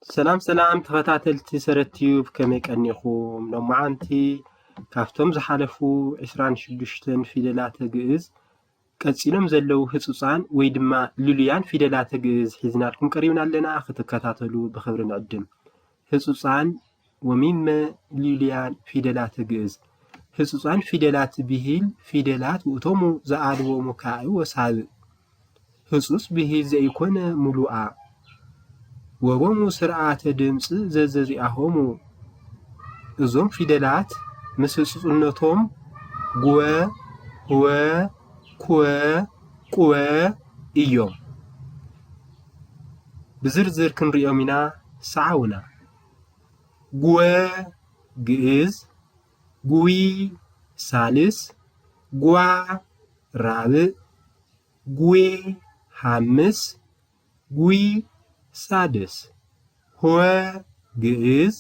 ሰላም ሰላም ተኸታተልቲ ሰረት ቲዩብ፣ ከመይ ቀኒኹም? ሎማዓንቲ ካብቶም ዝሓለፉ ዕስራን ሽዱሽተን ፊደላተ ግእዝ ቀጺሎም ዘለዉ ህጹጻን ወይ ድማ ልሉያን ፊደላተ ግእዝ ሒዝናልኩም ቀሪብና ኣለና። ክትከታተሉ ብኽብሪ ንዕድም። ህጹጻን ወሚመ ልሉያን ፊደላተ ግእዝ። ህጹጻን ፊደላት ብሂል ፊደላት ውእቶሙ ዘኣልቦሙ ካእ ወሳብእ። ህጹጽ ብሂል ዘይኮነ ምሉኣ። ወቦሙ ስርዓተ ድምጺ ዘዘዚኣሆሙ። እዞም ፊደላት ምስ ህጹጽነቶም ጉወ፣ ህወ፣ ኩወ፣ ቁወ እዮም። ብዝርዝር ክንሪኦም ኢና፣ ሰዓውና። ጉወ ግእዝ፣ ጉዊ ሳልስ፣ ጓ ራብእ፣ ጉዌ ሓምስ፣ ጉዊ ሳድስ። ህወ ግእዝ፣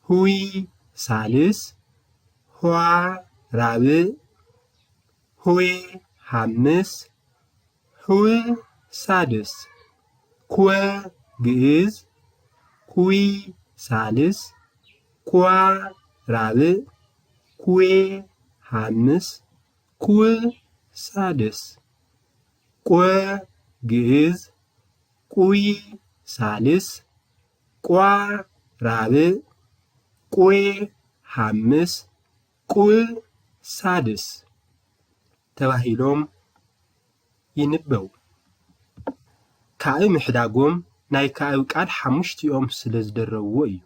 ህዊ ሳልስ፣ ህዋ ራብእ፣ ህዌ ሓምስ፣ ህዊ ሳድስ። ኩወ ግእዝ፣ ኩዊ ሳልስ፣ ኩዋ ራብእ፣ ኩዌ ሓምስ፣ ኩው ሳድስ። ቁወ ግእዝ፣ ቁዊ ሳልስ፣ ቋ ራብእ፣ ቁዌ ሓምስ፣ ቁው ሳድስ ተባሂሎም ይንበቡ። ካእ ምሕዳጎም ናይ ካእብ ቃል ሓሙሽቲኦም ስለ ዝደረብዎ እዩ።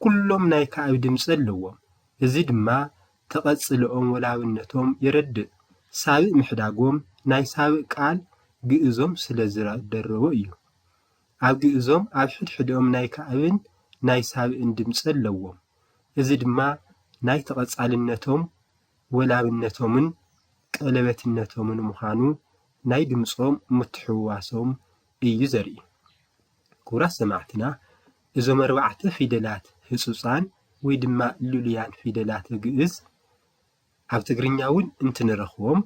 ኩሎም ናይ ካእብ ድምፂ ኣለዎም። እዚ ድማ ተቐፅልኦም ወላብነቶም የረድእ። ሳብእ ምሕዳጎም ናይ ሳብእ ቃል ግእዞም ስለ ዝደረቦ እዩ። ኣብ ግእዞም ኣብ ሕድሕድኦም ናይ ካእብን ናይ ሳብእን ድምፂ ኣለዎም። እዚ ድማ ናይ ተቐፃልነቶም ወላብነቶምን ቀለበትነቶምን ምዃኑ ናይ ድምፆም ምትሕውዋሶም እዩ ዘርኢ። ክቡራት ሰማዕትና፣ እዞም ኣርባዕተ ፊደላት ህጹጻን ወይ ድማ ልሉያን ፊደላት ግእዝ ኣብ ትግርኛ እውን እንትንረኽቦም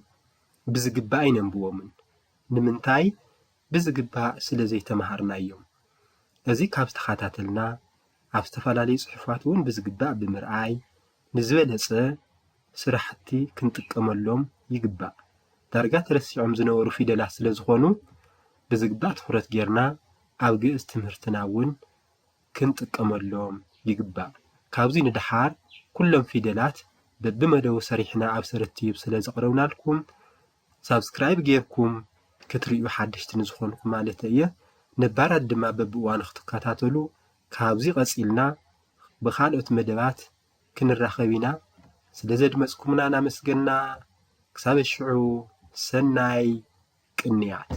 ብዝግባእ ኣይነንብቦምን። ንምንታይ? ብዝግባእ ስለ ዘይተማሃርናዮም። እዚ ካብ ዝተኸታተልና፣ ኣብ ዝተፈላለዩ ጽሑፋት እውን ብዝግባእ ብምርኣይ፣ ንዝበለጸ ስራሕቲ ክንጥቀመሎም ይግባእ። ዳርጋ ተረሲዖም ዝነበሩ ፊደላት ስለ ዝኾኑ፣ ብዝግባእ ትኹረት ጌርና ኣብ ግእዝ ትምህርትና እውን ክንጥቀመሎም ይግባእ። ካብዚ ንደሓር ኩሎም ፊደላት በብመደቡ ሰሪሕና ኣብ ሰረት ቲዩብ ስለ ዘቕረብናልኩም፣ ሳብስክራይብ ጌርኩም ክትርእዩ ሓደሽቲ ንዝኾንኩም ማለት እየ። ነባራት ድማ በብእዋኑ ክትከታተሉ፣ ካብዚ ቀጺልና ብኻልኦት መደባት ክንራኸብ ኢና። ስለ ዘድመጽኩምና እናመስገና፣ ክሳብ ሽዑ ሰናይ ቅንያት።